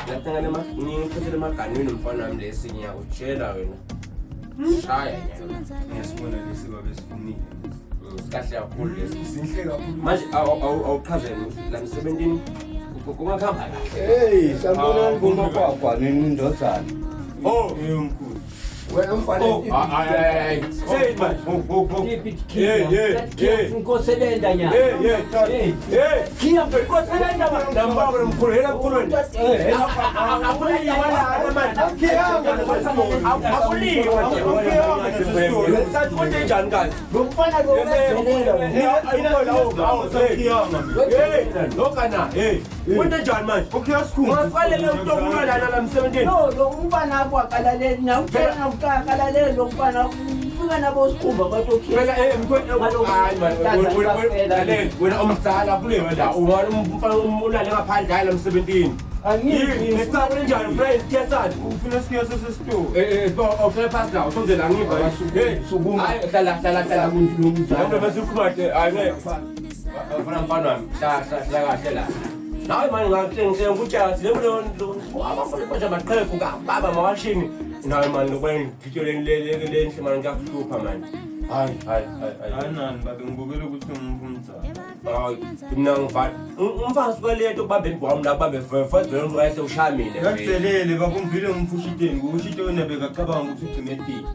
Ngahlangana ngiphathele emaganwini mfana wami lesi ngiyakutshela wena. Shaya nyana. Ngiyasibona lesi babe sivumile. Sikahle kakhulu lesi. Sinhle kakhulu. Manje awuchazeni la msebentini kungakuhamba kahle. Hey, sanibonani bomakwakwa nindodana. Oh, Eh mkhulu. Wena mfana. Oh, hayi hayi. Say man. Ho ho ho. Hey, hey, hey. Nkoselenda nya. Hey, hey, hey. Hey, khiya nkoselenda man. Nambaba mkhulu, hela mkhulu. Akuliwa lana man. Akuliwa. Akuliwa. Konje njani kanti? Lo mfana lo Lokana, hey. Konje njani manje? Okay sikhumba. Ungafanele utokulwa lana la msebentini. No, lo mfana akho akalaleli. Ngiyakutshela ngikuqala akalaleli lo mfana. Ufika nabo sikhumba batokhiya. Phela eh mkhwe hayi man wena omdala kuleyo la ubona umfana ulale ngaphandle hayi la msebentini. Angiyini. Nesicabule njani friend kuyasana. Ufuna sikiya sesesitolo. Eh eh awufike phansi la usonzela ngiva. Hey Sukuma. Hayi hlala hlala hlala. Umuntu Lapho bese ukhuluma nje hayi ngeke. Mfana mfana wami hlala hlala kahle la. Nawe manje ngakuhlengise ngikutshela le abafana manje amaqhegu kababa mawashini. Nawe manje lokubona ngigitsheleni le le le enhle manje ngiyakuhlupha manje. Hayi hayi hayi. Hayi nani babe ngibukele ukuthi umuntu umdzala. Hayi mina ngifana umfazi kwaleto kubambe imbwamu la kubambe first vele umuntu kahle ushaya mina. Ngakuthelele bakumvile ngimpushiteni ngokushiteni bekacabanga ukuthi ugcine etini.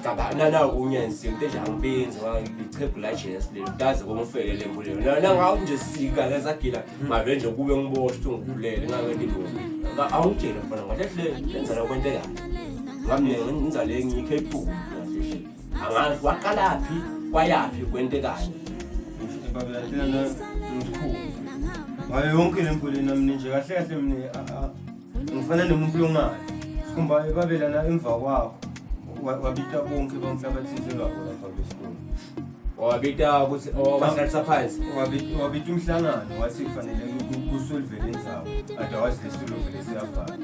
Caba nana unyensi into nje angibenzi ngichebhu la Jesu lelo daze komfele le mbulelo. Nana ngawu nje sika lesagila ngabe nje kube ngiboshwe ngikhulele ngangenti lutho. Awungitshele mfana ngahle hle lenza la kwenteka. Ngami ngenza le ngikhe iphuku. Angazi waqalaphi kwayaphi kwentekani. Babe lalela ngisikhulu. Ngayo yonke le mvule nami nje kahle kahle mina ngifana nomuntu longayo. Sikhumba babe lana emva kwakho. Wabita bonke abantu abathintekako lapha kwesikole. Wabita ukuthi obahlalisa phansi. Wabita umhlangano wathi kufanele kusolvele indzaba. Otherwise lesitulo vele siyafana.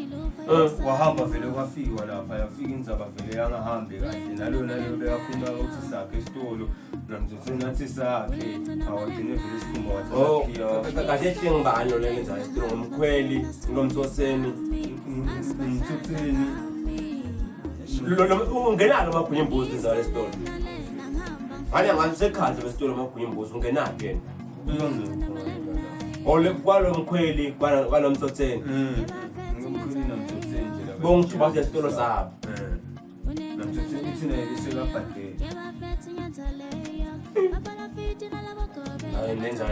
Wahamba vele kwafikwa lapha yafika indzaba vele yangahambi kahle nalo nalo bekakhuluma ukuthi sakhe esitolo namthutheni athi sakhe awagcine vele isikhumba wathi Oh, sakhiya kahle hle ngibani lo lenza isitulo ngumkhweli, ngomtsoseni. Mthutheni Ungenalo amagwinya imbuzi lenza lesitolo. Ngale ngathi sekhahle besitolo amagwinya imbuzi ungenaphi yena. bekangekho Ole kwalo mkhweli kwalo mtsotseni. Ngimkhweli namthutheni nje laba. Bonke bathi esitolo sabo. Namthutheni thina isekabhadele. Hayi lenza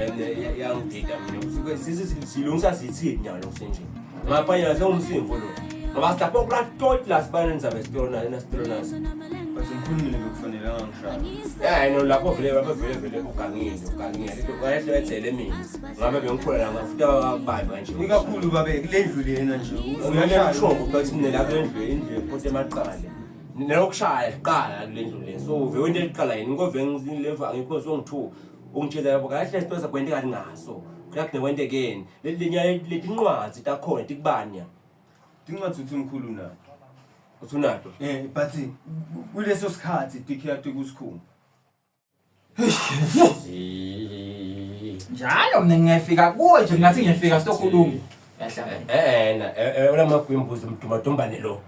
yangidida mina. Sisi silungisa sithini nyalo kusenje. Ngapha yena sengumsimfo lo. Ngoba silapho kula toti la sibanenza besitolo nayo nasitolo naso. But mkhulu mina bekufanele angangishaya. Eh no lapho vele lapho vele vele ugangile ugangile. Kahle wethele mina. Ngabe bengikhona la ngafuta babamba nje. Ikakhulu babe kule ndlu lena nje Uyashaya ukuthi mina la kule ndlu indlu yephothe emaqale. Nelokushaya liqala kule ndlu le. So uve wento eliqala yini ngove ngileva ngikho songithu. Ungitshela yabo kahle sitoza kwente kathi ngaso. Kuyakude kwentekeni. Lelinya letinqwazi takhona tikubanya. Tincwadi uthi mkhulu nayo. Uthi unato. But kuleso sikhathi tikhiya tikusikhumba. Njalo mina ngiyafika kuwe nje ngathi ngiyafika sitokhuluma. Yahlangana. Eh na ola magwimbuzi mdumadumbane lo.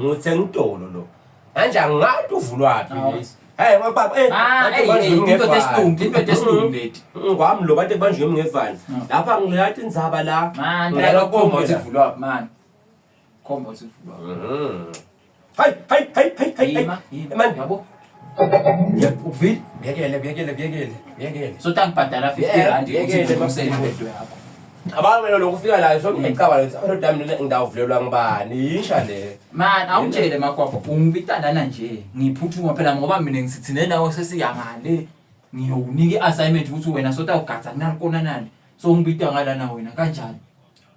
Nguthenga itolo lo. Manje angathi uvulwaphi Awu. le. Hey baba eh Ah, bantu hey, banjwe hey, into ngevalo. tesilungu, into tesilungu leti. Ngwami lo bantu banjwe ngevalo. Mm. Lapha ngilathi indzaba la. Man, Ngilala phela khomba konke ukuthi la. kuvulwa man. Khomba ukuthi kuvulwa. Mhm. Hayi hayi hayi hayi hayi. Yima, yima. Man. Yabo. Ukuvile? Biyekele biyekele biyekele biyekele. So tangibhadala 50 Yeah, rand ukuthi yekele, ngilungisele bafuna. impilo yakho. Abantu mina lokhu ufika la so ngiyacabanga ukuthi abantu mina ngidawuvulelwa ngibani yisha le. Man, awungitshele makwakho, ungibita lana nje. Ngiphuthuma phela ngoba mina ngisithine nawe sesiya ngale. Ngiyokunika i-assignment ukuthi wena sotawugadza kunalukona nani. So ungibita ngalana wena kanjani?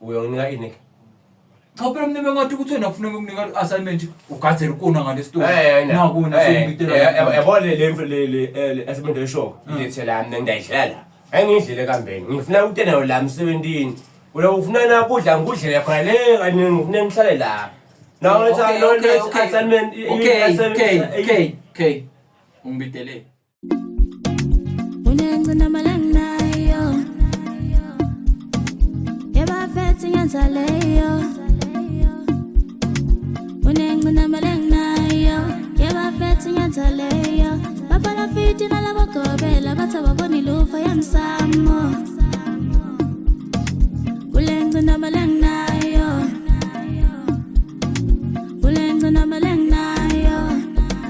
Uyonginika ini? Cha phela mina bengathi ukuthi wena kufuneka ukunika i-assignment ugadzele ukona ngale store. Eh Naku wena sewungibitela. Yabona le le le le assignment esho ilethe la mina ngidayidlela la. Engidlele kambeni. Ngifuna ukuthi nayo la emsebentini. Wena ufuna na kudla ngikudlele khona le kanye ngifuna ngihlale la. Nawe Okay, uthi no okay, okay. assignment Okay, okay, okay, okay. Ungibitele. Unengcina malanginayo. Yebafethi ngenza ngenza leyo Unengcinamba lenginayo Yebafethu ngenza leyo Bapalafiti nalabogobela bathi ababoni lufa yemsamo Kule ngcinamba lenginayo Kule ngcinamba lenginayo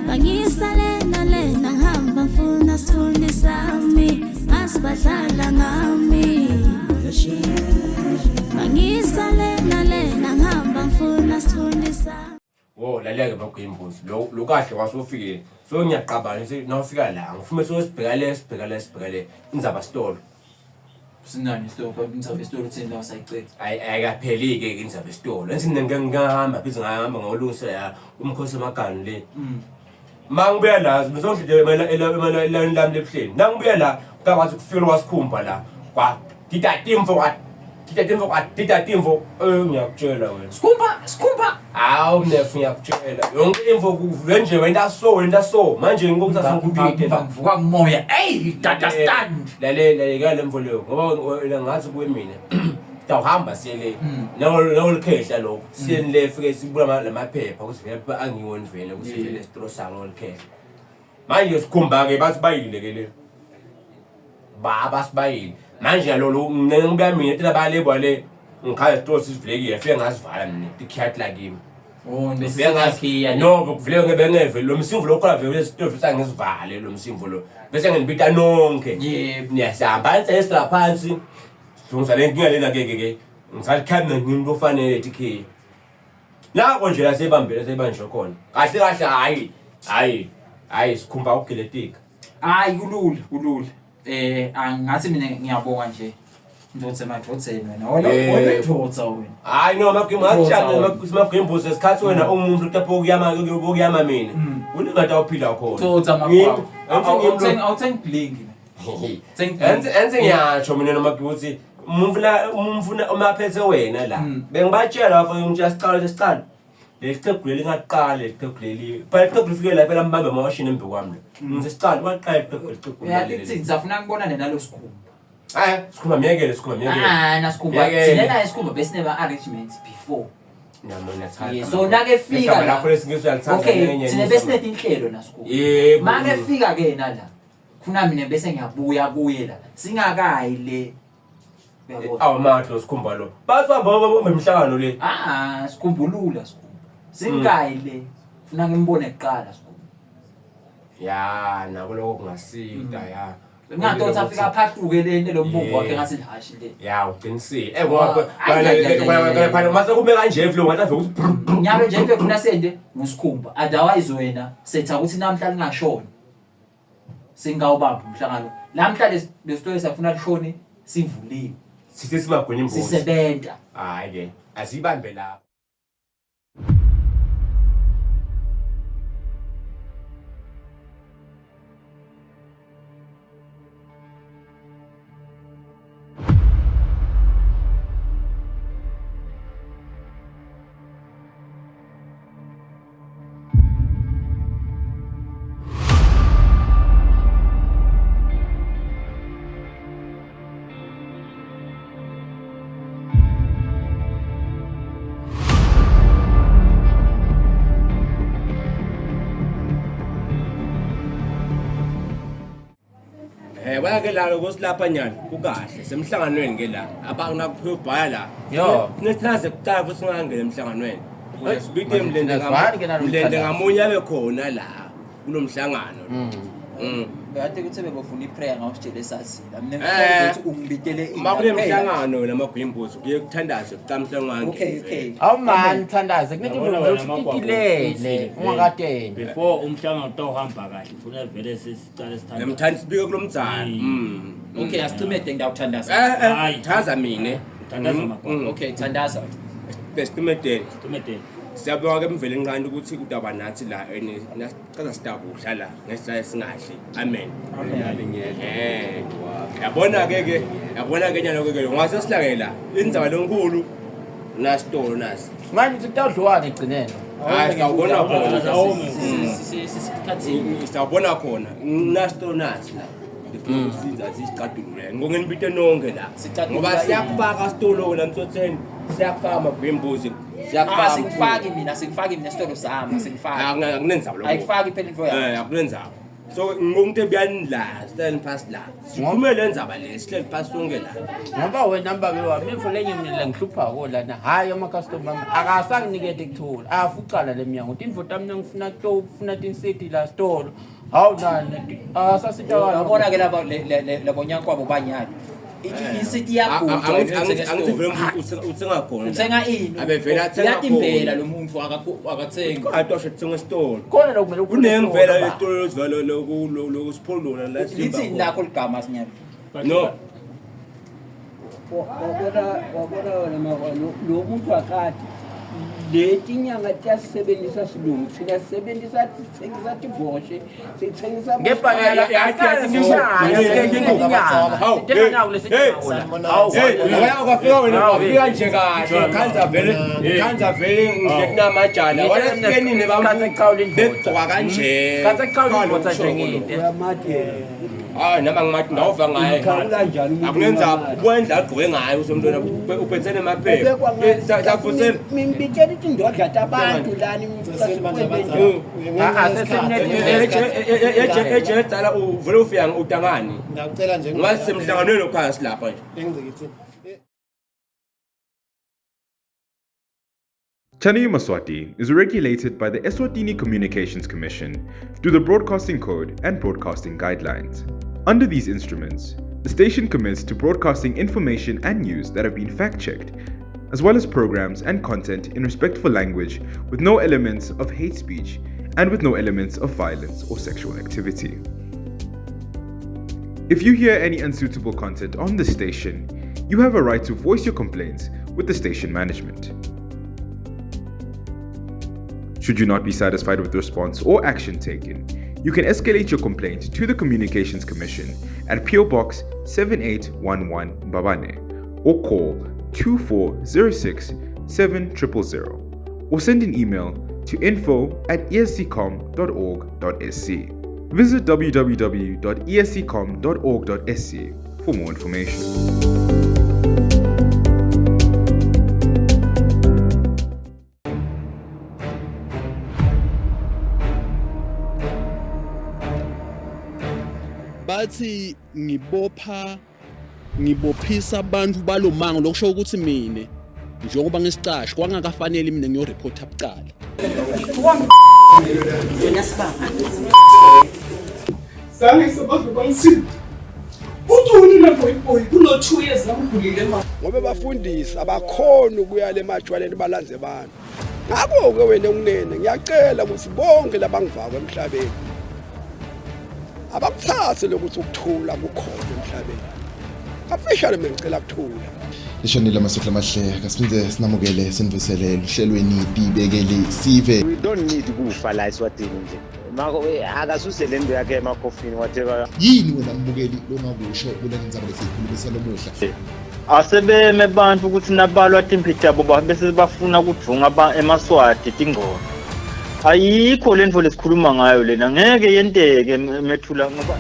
Bangisale nalena ngihamba ngifuna sithunzi sami Ngasibadlala ngami Bangisale nalena ngihamba ngifuna sithunzi sami Wo laleke bagwimbuzi lo lo kahle wasufikile. So ngiyaqabana nje nawufika la ngifuna sosibheka le sibheka le sibheka le indzaba sitolo. Sinani isitolo indzaba esitolo thina la sayicetha. Ayi ayikapheli ke indzaba esitolo. Enthi mina ngike ngahamba pheze ngahamba ngolungisa ya umkhosi wamaganu le. Ma ngibuya la besongihlede elawini lami lebuhleni. Nangibuya la kukwazi kufika wasikhumba la. Kwa dida timfo kwa dida timfo kwa dida timfo eh ngiyakutshela wena. Sikhumba, sikhumba. Hawu mnefu ngiyakutshela. Yonke info kuvule nje wena so wena so manje ngikuthi ngikuphinde la. Ngivuka ngumoya. Ey, dada stand. Lalela lalela le mfo leyo ngoba wena ngathi kuwe mina. Sitawuhamba siye le. Nawolikhehla lokho. Siyeni le fike sibuka lamaphepha ukuthi vele angiwoni vele ukuthi vele sitolo sami ngolikhehla. Manje sikhumba ke bathi bayile ke le. Baba sibayile. Manje lo ngibuya mina tela balebwa le ngikhaya isitolo sisivulekile fike ngasivala mina tikhiya la kimi. Oh, Ngifike ngasikhiya no kuvuleke ngebe ngeve lo msimvo lo khona vele esitolo futhi angisivale lo msimvo lo bese nginibita nonke. Yebo. Niyasihamba sesla phansi. Silungisa le nkinga lena ke ke ke. Ngisathi ngimuntu ofanele tikhiya. Nako nje la sebambele sebanjwe khona. Kahle kahle hayi hayi hayi sikhumba ugiletika. Hayi kulula, kulula. Angathi mina ngiyabonga nje. Ndodza emadvodzeni wena. Wena wena indvodza wena. Hayi no magimbuzi esikhathi wena umuntu utapho okuyama okuyama mina. Uningade awuphila khona. Ndvodza makwabo. Awuthengi blingi. Enze enze ngiyasho mina noma ukuthi umfuna umfuna uma phethe wena la. Bengibatshela bafo ngitsha sicalo sesicalo. Leli qembu leli ngaqala leli qembu leli. Phela iqembu lifike la phela mbambe amawashini embi kwami lo. Ngize sicalo waqala iqembu leli Uyathi kuthini safuna ngibonane nalo sikhumba. Hayi sikhumba miyekele sikhumba miyekele. Ah, nasikhumba. Miyekele. Thina naye sikhumba besinema arrangements before. Nami ngiyathanda. Yeah, so nake fika Igama la- lakho lesingisi uyalithanda Okay, nenye thina enye. besinetinhlelo nasikhumba. Yebo. Make fika ke yena la. Kufuna mina bese ngiyabuya kuye la. Singakayi le. Uyabona? Awu madlo sikhumba lo. Bathi hamba bamba imihlangano le. Ah, sikhumbulula sikhumba. Singayi le. Funa ngimbone kuqala sikhumba. Ya, nako lokho kungasida ya. Ngingathi afika aphahluke le nto lo mbungu wakhe ngathi lihashi le. Ya, uqinisile. Eh Ah, ngoba ay, ay, ay, ay, ay, ay. mase kume kanje vlo ngathi ave ukuthi brr, brr. Nyalo nje into efuna sende ngusikhumba. Otherwise wena setha ukuthi namhla lingashoni. Singawubamba umhlangano. Namhla lesitolo safuna lishone sivuliwe. Sithe simagwinya imbuzi. Sisebenta. Hayi ke, asibambe lapho. Baya ke la kosilapha nyana kukahle semhlanganweni ke la abakuna la. Yo. Nesithaze kuqala futhi singangena emhlanganweni. Ukuze sibite mlende Sivale ke nalo mlende mthandazo. ngamunye abe khona la kulomhlangano. Bekade kuthe bebofuna iprayer ngawusitshele esazila. Mina Eh. ngifuna ukuthi ungibitele ini. Uma kule mhlangano wena magwimbuzi kuye kuthandazwe kuqala Okay, okay. Awu mani mthandaze kunento Yabona nje wena ukuthi Makwakwa, titilele uqinisile. ungakateni. Before umhlangano utawuhamba kahle funa vele sesicale sithandaze. Lemthandi sibike kulomdzala. Okay, asicimede ngiyawuthandaza. Eh, thandaza mina. Thandaza Makwakwa. Okay, thandaza. Besicimedeni. Sicimedeni. Siyabonga ke mvele nqanti ukuthi udaba nathi la ene nasiqala sidakudla la ngesihlale singadli. Amen. Amen. Yabona ke ke, yabona ke nyalo ke ke ngase sihlangene la. Indzaba lenkulu nasitolo nasi. Manje sitawudliwana egcineni. Hayi sawubona khona. Sisikhathini. Sawubona khona. Nasitolo nasi la. Lifuna ukusinza sisiqadulule. Ngokungenibite nonke la. Ngoba siyakufaka sitolo la mtsotseni. Siyakufaka amabhembuzi. Siyakufaka. Singifaki mina, singifaki mina isitolo sami, singifaki. Akunenzawo lokho. Ayikufaki phela into yakho. Akunenzawo. So ngomuntu ebuyani la, sihleli phasi la. Sikhulume le ndzaba le, sihleli phasi sonke la. Ngoba wena mbabe wami imfo lenye mina lengihluphako lana hhayi amakhastoma ami akasanginikete kuthula afucala le mnyango tintfo tami nangifuna kufuna tinsiti la sitolo hawu nani akasasitakala. Uyabona ke laba labonyankwabo banyalo. Insiti yaguga. Angithi vele uthenga khona. Uthenga ini? Abevele athenga. Uyatimbela lo muntu akathengi. Atoshe thenga esitolo. Khona lokumele ukhulume. Kunengivela esitolo ezivalo lokusipholona la. Lithini lakho ligama sinyalo? No. Wabona wena mawalo lo muntu akade leti nyanga tiyasebenzisa silungu thina sisebenzisa sithengisa tibhoshe sithengisa Kwafika wena kwafika nje kahle khanza vele khanza vele nje kunamajana wala sifike nini bamgcoka kanje hayi noma ngimathi ngawuva ngaye akunenza kwendla agqoke ngayo usomntwana uphethe nemaphepha safusela mimbitshela ithi indodla tabantu lani ejele dala uvele ufika utangani ngiyacela nje ngasemhlanganweni okhaya silapha nje engcikithi. Channel Maswati is regulated by the Eswatini Communications Commission through the Broadcasting Code and Broadcasting Guidelines. Under these instruments, the station commits to broadcasting information and news that have been fact-checked, as well as programs and content in respectful language with no elements of hate speech and with no elements of violence or sexual activity. If you hear any unsuitable content on the station, you have a right to voice your complaints with the station management. Should you not be satisfied with the response or action taken, you can escalate your complaint to the Communications Commission at PO Box 7811 Mbabane or call 2406 7000 or send an email to info@esccom.org.sc. Visit www.esccom.org.sc for more information. Bathi ngibopha ngibophisa abantu balomango lokusho ukuthi mina njengoba ngisicashe kwangakafanele mina ngiyoreport abucala. Ngoba bafundisi abakhona ukuya lemajwaleni balanze abantu. Ngakho-ke wena unene ngiyacela ukuthi bonke labangivako emhlabeni abakuthathe lokuthi ukuthula kukhona emhlabeni. Kafishane mina ngicela ukuthula. Lishonile amasotla amahle kasiphinde sinamukele sinivusele luhlelweni tibekele sive. We don't need kufa la eSwatini nje. Mako akasuse le ndo yakhe emakhofini whatever. Yini wena mbukeli longakusho kule ndzaba lesikhulumisa lomuhla? Asebeme bantu ukuthi nabalwa timphi tabo bese bafuna kudvunga emaswati tingcono. Ayikho le ndvo lesikhuluma ngayo lena ngeke yenteke methula ngoba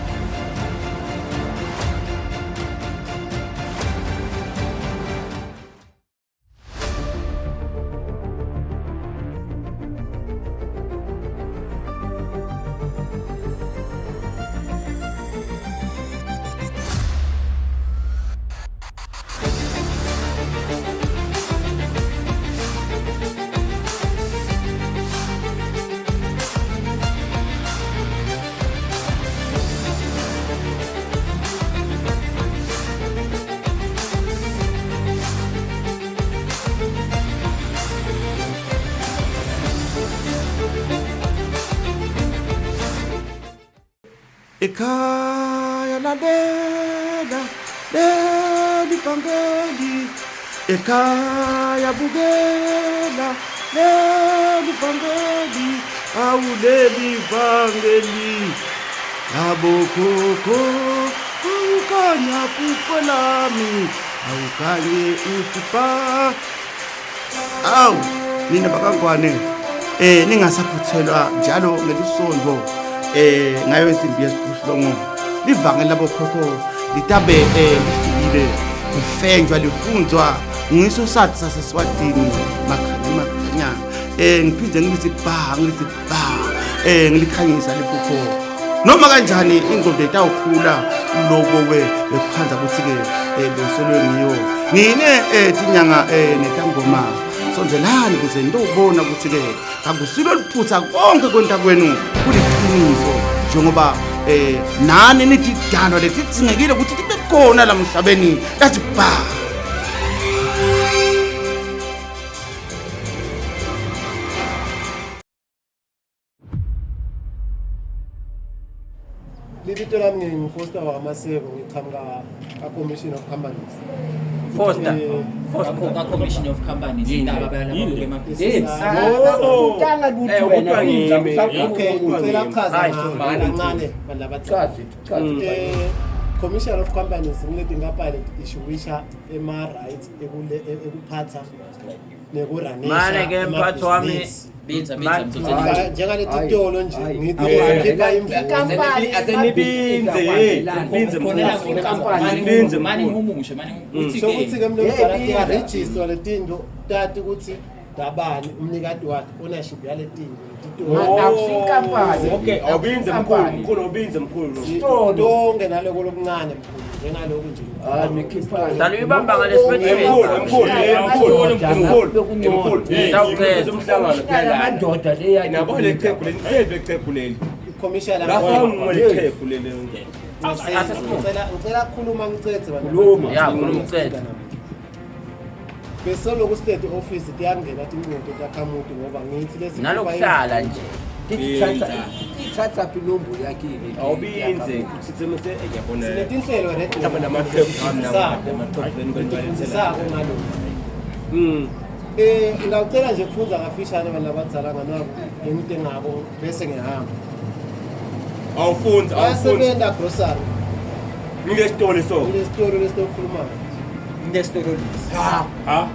Ekhaya lalela leli vangeli, ekhaya bukela leli vangeli, awu leli vangeli labokhokho awukanya phupho lami awukanye uthi pa. Awu nina bakangwane ningasaphuthelwa njalo ngelisonto ngayo insimbi yesiphohlongo Livangeli labokhokho litabe lifikile lifenjwa lifunzwa ngiso sathi saseSwatini makhanya makhanya ngiphinde ngithi ba ngithi ba ngilikhanyisa liphupho noma kanjani ingqondo itawukhula loko we bekukhanza ukuthi-ke bengisolwe ngiyo nine tinyanga netangoma sondelani ukuze nitobona ukuthi-ke akusilo liphutha konke kwenta kwenu kuliqiniso njengoba nani nithi dano letidzingekile ukuthi tibe khona la mhlabeni lathi ba. Libito lami ngingu-Foster wakaMaseko, ngiqhamuka ka-Commission of Companies. Foster. Foster ka-Commission of Companies. Indaba bayalaba emabhizinisi. Akutanga lutho wena. Okay, ngicela kuchaza kancane bantu abadala. Commission of Companies ngileti inkampani ishuwisha ema-rights ekuphatha nekuranisha Mane ke mphathi wami Binza binza mthotheni. Njengaleti tolo nje ngithi sikhipha imvume. Asenibinze binze mkhulu. Mane ngihumushe mane uthi So kuthi ke mnumzana tiyaregister letinto tati ukuthi dabani umnikati wakhe ownership yale tinto letitolo. Akusinkampani. Okay, awubinze mkhulu, mkhulu awubinze mkhulu. Tonke naloko lokuncane mkhulu njengalokhu nje. Ah nikhipha. Saluyibamba ngalesiphethu. Mkhulu, mkhulu, mkhulu, mkhulu, mkhulu. Umhlangano phela. Amadoda leya. Nabo le qhegu leli, selbe qhegu leli. Commissioner Lapha ngile qhegu leli. Ngicela ukukhuluma ngicethe bana. Khuluma. Ya, khuluma ucethe. Besoloku state office tiyangena tinqondo takhamuti ngoba ngithi lesi Nalokuhlala nje. Ithatha phi inombolo yakhe le. Awubinze, sithe ngiyabona. Sinetinhlelo radio. Lapha namaqhegu ami namaqhegu Letifundzisako ngalokhu. Ngawucela nje kufundza kafishane abantu abadzala nganabo ngimite ngabo bese ngihamba. Awufunza, awufunza. Bayasebenza grocery. Ngile sitolo so. Kule sitolo lesitokhuluma. Ngile lesi. Ha, ha.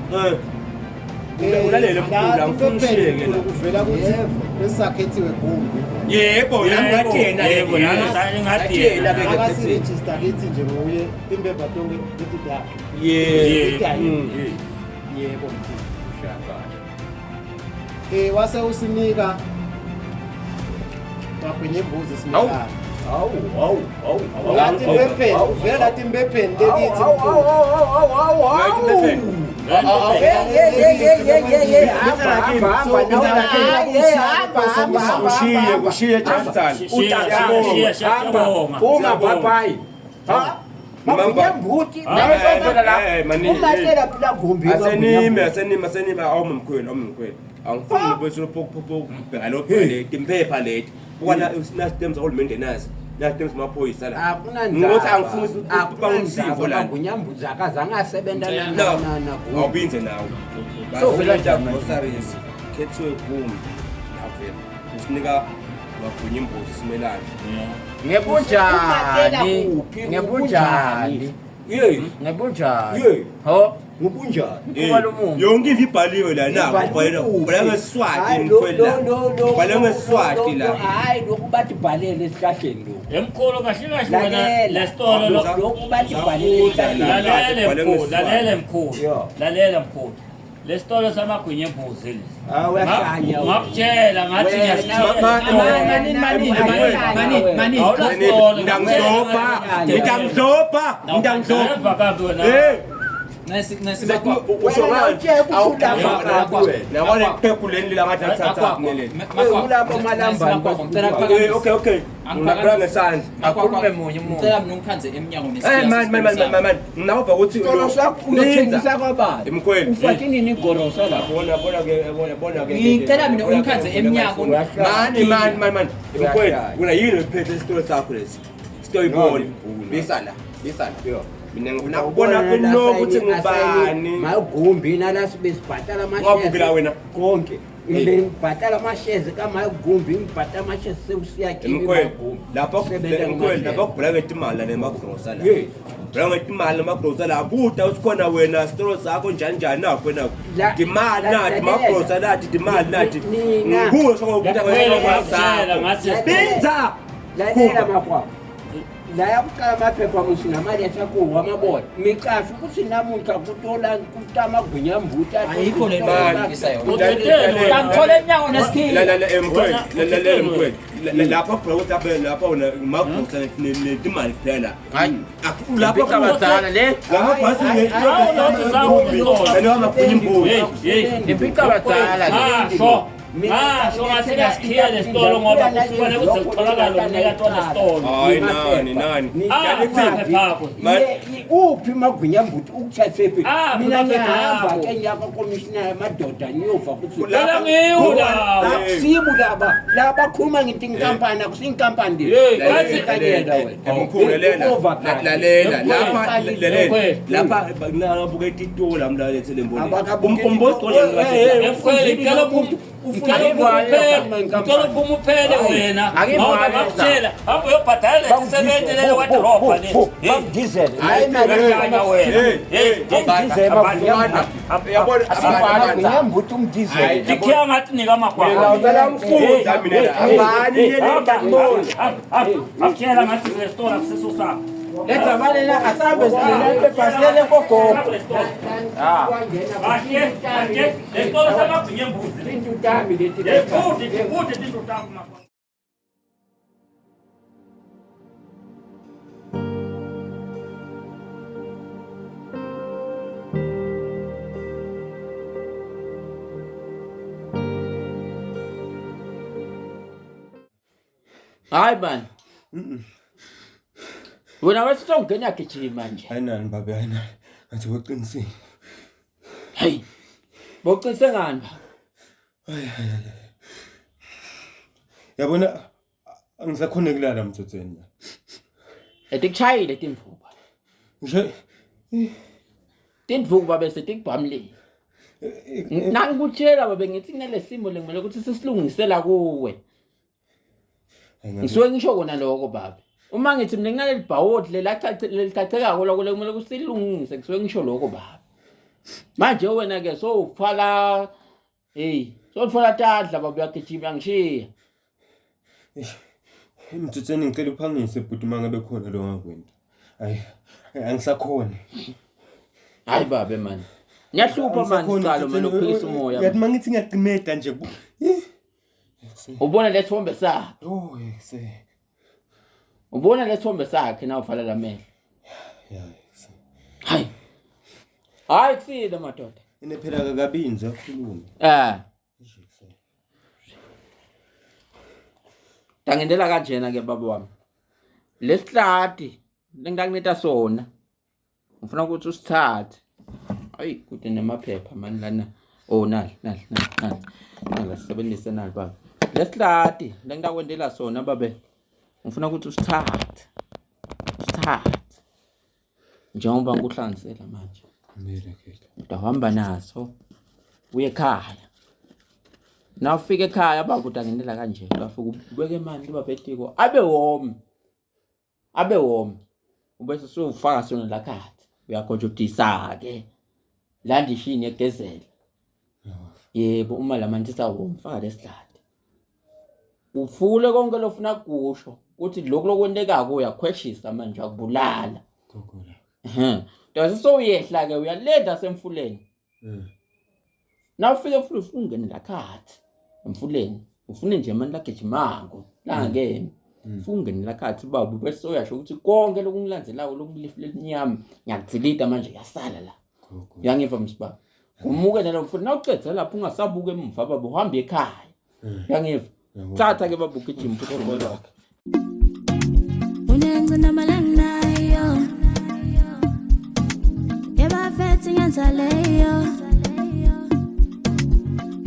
Ulalele mkhulu, angifuni ushiyeke la. Kuvela ukuthi besakhethiwe gumbi. Yebo, nami ngathi yena Yebo, nami ngathi yena. Akasirejista kithi nje nguye impepha tonke leti takhe. Yebo. Yebo mkhulu. Wase usinika magwinya imbuzi simhlaba. Hawu hawu hawu. Lathi imbepheni, uvela lathi imbepheni lekithi mkhulu. Hawu hawu. Ushiye, ushiye Johnson. Uma bye. Ha? Mbuti. Umatela phela gumbi. Asenime, asenime, asenime awumi mkhweli, awumi mkhweli. Angifuni bese lophopho bheka lo leti impepha leti. Ukwana sina zahulumende nazi. Nazi maphoyisa la. Akunandaba. Ngokuthi angifuni ukuthi bangumsivo la. Gunyambuzi akazange asebenza na No. na na. Awubinze nawe. So vela njani? Groceries khethiwe gumbi. Lavela. Usinika magwinya imbuzi simelane. Ngebunjani? Ngebunjani? Yey. Ngebunjani? Yey. Ho? Ngubunjani? Kuba lo muntu. Yonke into ibhaliwe la na ubhalelwa ubhalelwa ngesiswati Hayi, lo- mkhweli la. lo- lo- lo- Ubhalelwa ngesiswati la. Hayi lokhu bathi bhalele esihlahleni lokhu. Emkhulu kahle kahle wena Lalela. lesitolo lo. Lokhu bathi bhalele esihlahleni. Lalela mkhulu, lalela mkhulu. Yeah. Lalela mkhulu. Lesitolo samagwinya embuzi lesi. Ah, uyahlanya wena. Ngakutshela ngathi Wena, ngiyasitshela. Mani Ngidangidlobha, ngidangidlobha, ngidangidlobha. Eva kabi wena. Eh, Nesi nesi usho Wena ngani? utshela ukuthi ulapha Awu, Nabona iqhegu leli la ngathi alithatha kuneleli. Kulapho malambane Eh, okay, okay. Ngilabula ngesandla. Akhulume munye umuntu. Ngicela mina ungikhanze emnyango Eh man man man man man. Ngawubha ukuthi Isitolo sakho uyothengisa kwabani? Emkhweli. Ufake nini igorosa lapho? Bona bona ke bona bona ke. Ngicela mina ungikhanze emnyango. Mani mani mani mani. Emkhweli, wena yini ophethe isitolo sakho lesi? Isitolo ibona. Bisa la, bisa la. Mina ngifuna ukubona kuno ukuthi ngubani. Magumbi nala sibe sibhatala Wabukela wena. Konke. Ngibhatala amashezi kamagumbi, ngibhatala amashezi sewusiya kimi Emkhweli, magumbi. lapho Sebenza emkhweli lapho ngamashezi. kubhula ngetimali nemagrosa la. Yes. Bhula ngetimali nemagrosa la. Buda usikhona wena isitolo sakho njani njani nakho nakho. Timali nathi magrosa nathi timali nathi. Nina. Ngikusho ukuthi Ngakutshela ngathi Binza. Lalela makwabo. La yakuqala amaphepha musi namaletha kuwo amabona. Micasho ukuthi namuhla kutola kutamagwinya mbuta. Ayikho le nto oyilungisa yona. Angithola emnyango nesikhiya. Lalela emkhwethu, lalela emkhwethu. Lapha bro ukuthi abe lapha wena magosa netimali kuphela. Hayi. Lapha Impicabadala le. Lamabhasi ngeke amagwinya imbuzi. Impicabadala le. Ngasho. Ngasho ngathi ngiyasikhiya lesitolo ngoba kusuke kuze kutholakale umnikati walesitolo. Hayi nani nani. Ah, amaphepha akho. Uphi magwinya mbuti ukuthathephi? Ah, Mina amaphepha ngiyahamba akho. ke ngiyaka commissioner yamadoda ngiyova ukuthi Phela ngiwo lawa. Akusibo laba. Laba bakhuluma ngithi inkampani akusinkampani le. Hey, ngathi- Kanyela wena. Mkhulu lalela. Overcut. Lalela lapha lalela. Lapha Lapha nabuka ititola mlalethe lemboni. Abakabuki Umbodo Emkhweli ngicela ngicela uphume uphele wena. Ngoba ngakutshela hamba uyobhadala lesi sebenzi lelo wadrobha le. Bakudizele. Hayi mali wena. Hey, Magwinya mbuti umdizele. Ngikhiya ngathi nika Mina ngicela mfunza mina la. Abani Akutshela ngathi lesitolo akusiso sakho. Letha mali la asambe sile iphepha silele kogogo. Kahle, kahle. Lesitolo samagwinya embuzi. Tinto tami leti. Kude, kude tinto takho makwa. Hayi man. Wena wesizongena gijima nje. Hayi nani babe hayi nani. Ngathi boqinisile. Hey. Boqinise ngani ba? Hayi hayi hayi. Yabona angisakhona kulala mthothweni. Etikushayile timvuba. Nje Tindvuku bese tikubhamlile. Nangikutshela babe ngithi kunalesimo lengimele ukuthi sisilungisela kuwe. Ngisuke ngisho kona lokho baba. Uma ngithi mina nginaleli bhawodi lelichachekako lokho kumele ukuthi silungise ngisuke ngisho lokho baba. Manje wena ke sowufala hey, sowufala tadla baba uyagijima ngishiya. Mthothweni ngicela uphangise bhuti uma ngabe khona lo ngakwenta. Hayi angisakhoni. Hayi babe man. Ngiyahlupha man sicalo man ukuphikisa umoya. Yathi mangithi ngiyaqimeda nje. Ubona lesithombe sakhe. Oh yekse. Ubona lesithombe sakhe na uvala lamehlo. Ya. Hayi. Hayi kusile madoda. Ine phela akakabinzi akhulume. Eh. Tangendela kanjena ke baba wami. Lesihlati lengikuneta sona. Ngifuna ukuthi usithathe. Ayi kude namaphepha mani lana. Oh nali nali nali nali. Nali sisebenzise nali baba. Lesihlati lengitakwendela sona babe. Ngifuna ukuthi usithathe. Usithathe. Njengoba ngikuhlanzela manje. Kumele ke. Utahamba naso uye ekhaya. Na ufika ekhaya baba utangendela kanje. Uyafika ubeke emanti babetiko abe warm. Abe warm. Ubese usufaka sona la khathi. Uyagojodisa ke. Landishini egezela. Yebo uma lamanti sawarm faka lesihlahla. Ufule konke lofuna kusho ukuthi lokhu lokwentekako uyakhweshisa manje akubulala. Gogola. Ehhe. Dase sowuyehla ke uyalenda semfuleni. Na ufika emfuleni ufuna ungene la khathi emfuleni. Ufune nje manje lagijimako langakemi. Ufuna ungene la khathi baba bese uyasho ukuthi konke lokungilandzelako lokulifu lelinyama ngiyakudilita manje yasala la. Uyangiva msibaba. Umuke nalo mfuna nawucedza lapho ungasabuka emuva baba uhambe ekhaya. Uyangiva. Thatha ke baba ugijima uphuthume lakho. Unengcinamalangayo Yebafethi ngenza leyo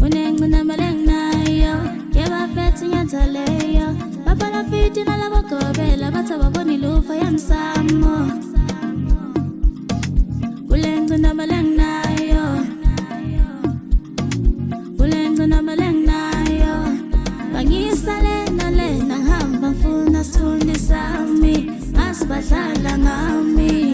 Unengcinamalangayo Yebafethi ngenza leyo Babalafiti nalabagobela bathi ababoni lufa yemsamo Kulengcinamalangayo Kulengcinamalangayo Bangisale nalena ngihamba ngifuna sithunzi sami Ngasibadlala ngami.